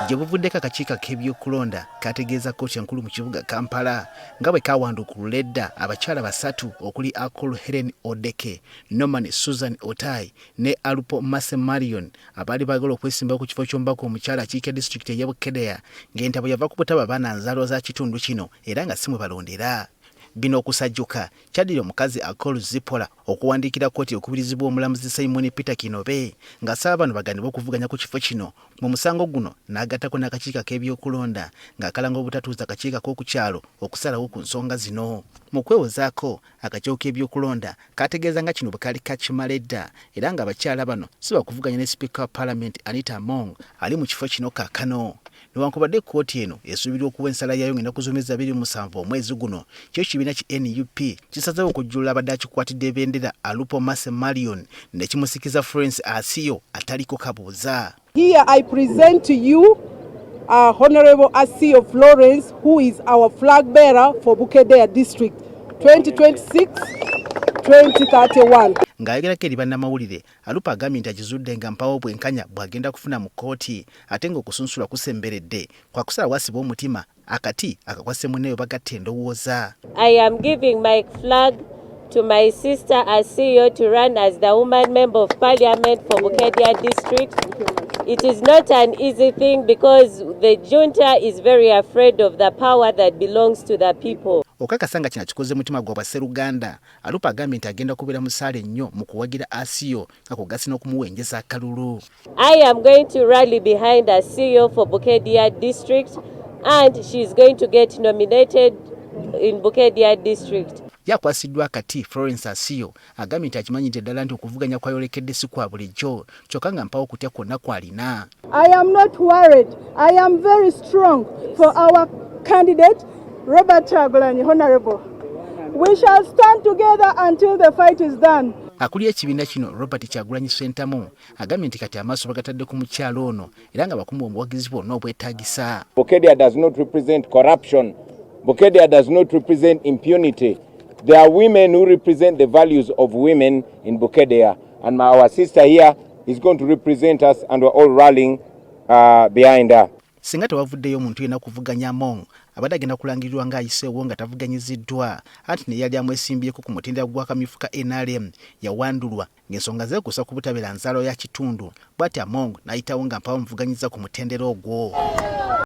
Gye buvuddeko, akakiiko ak'ebyokulonda kategeeza kkooti enkulu mu kibuga Kampala nga bwe kawanduukulula edda abakyala basatu okuli Akol Helen Odeke, Norman Susan Otai ne Alupo Mercy Marion abaali baagala okwesimbawo ku kifo ky'omubaka omukyala akiikira disitulikiti ey'e Bukedea, ng'entabwe yava ku butaba baana nzaalwa za kitundu kino era nga si mwe balondera. Bino okusajjuka kyaddira omukazi Akol Zipporah okuwandiikira kkooti ekubirizibwa omulamuzi Simon Peter Kinobe ng'asaba bano bagaanibwe okuvuganya ku kifo kino. Mu musango guno n'agattako n'akakiiko ak'ebyokulonda ng'akalanga obutatuuza kakiiko ak'oku kyalo okusalawo ku nsonga zino. Mu kwewozaako, akakiiko k'ebyokulonda kaategeeza nga kino bwe kaali kakimala edda era ng'abakyala bano si bakuvuganya ne sipiika wa palamenti Anita Among ali mu kifo kino kaakano. Newankubadde kkooti eno esuubirwa okuwa ensala yaayo ng'ennaku z'omwezi 27 omwezi guno, kyo ekibiina ki NUP kisazeewo okujjulula abadde akikwatidde bendera Alupo Mercy Marion ne kimusikiza Florence Asiyo ataliko kabuuza. Here I present to you Honorable Asiyo Florence, who is our flag bearer for Bukedea District 2026-2031. Ng'ayogerako eri bannamawulire, Alupo agambye nti akizudde nga mpawo bwenkanya bw'agenda kufuna mu kkooti, ate ng'okusunsulwa kusemberedde, kwakusala wasiba omutima akati akakwase munne bwe bagatta endowooza. I am giving my flag to my sister Asiyo to run as the woman member of parliament for Bukedea District. It is not an easy thing because the junta is very afraid of the power that belongs to the people. Okakasa nga kino akikoze mutima gwa bwasseruganda, Alupo agambye nti agenda kubeera musaale nnyo mu kuwagira Asiyo nga kugasi n'okumuwenjeza akalulu. I am going to rally behind Asiyo for Bukedea District and she is going to get nominated in Bukedea District. Yakwasiddwa akati Florence Asiyo agambye nti akimanyi nti eddala nti okuvuganya kwayolekedde si kwa bulijjo, kyokka nga mpawo kutya kwonna kw'alina. I am not worried. I am very strong for our candidate, Robert Kyagulanyi, Honorable. We shall stand together until the fight is done. Akulira ekibiina kino Robert Kyagulanyi Ssentamu agambye nti kati amaaso bagatadde ku mukyalo ono era nga bakumuwa obuwagizi bwonna obwetaagisa. Bukedea does not represent corruption. Bukedea does not represent impunity. There are women who represent the values of women in Bukedea. And our sister here is going to represent us and we're all rallying behind her. Singa tewavuddeyo omuntu yenna kuvuganya Among, abadde agenda kulangirirwa ng'ayiseewo nga tavuganyiziddwa, anti ne yali amwesimbyeko ku mutendera gw'akamyufu ka NRM yawandulwa ng'ensonga zeekuusa ku butabeera nzaalwa ya kitundu. Bw'ati Among n'ayitawo nga mpawo muvuganyiza ku mutendera ogwo.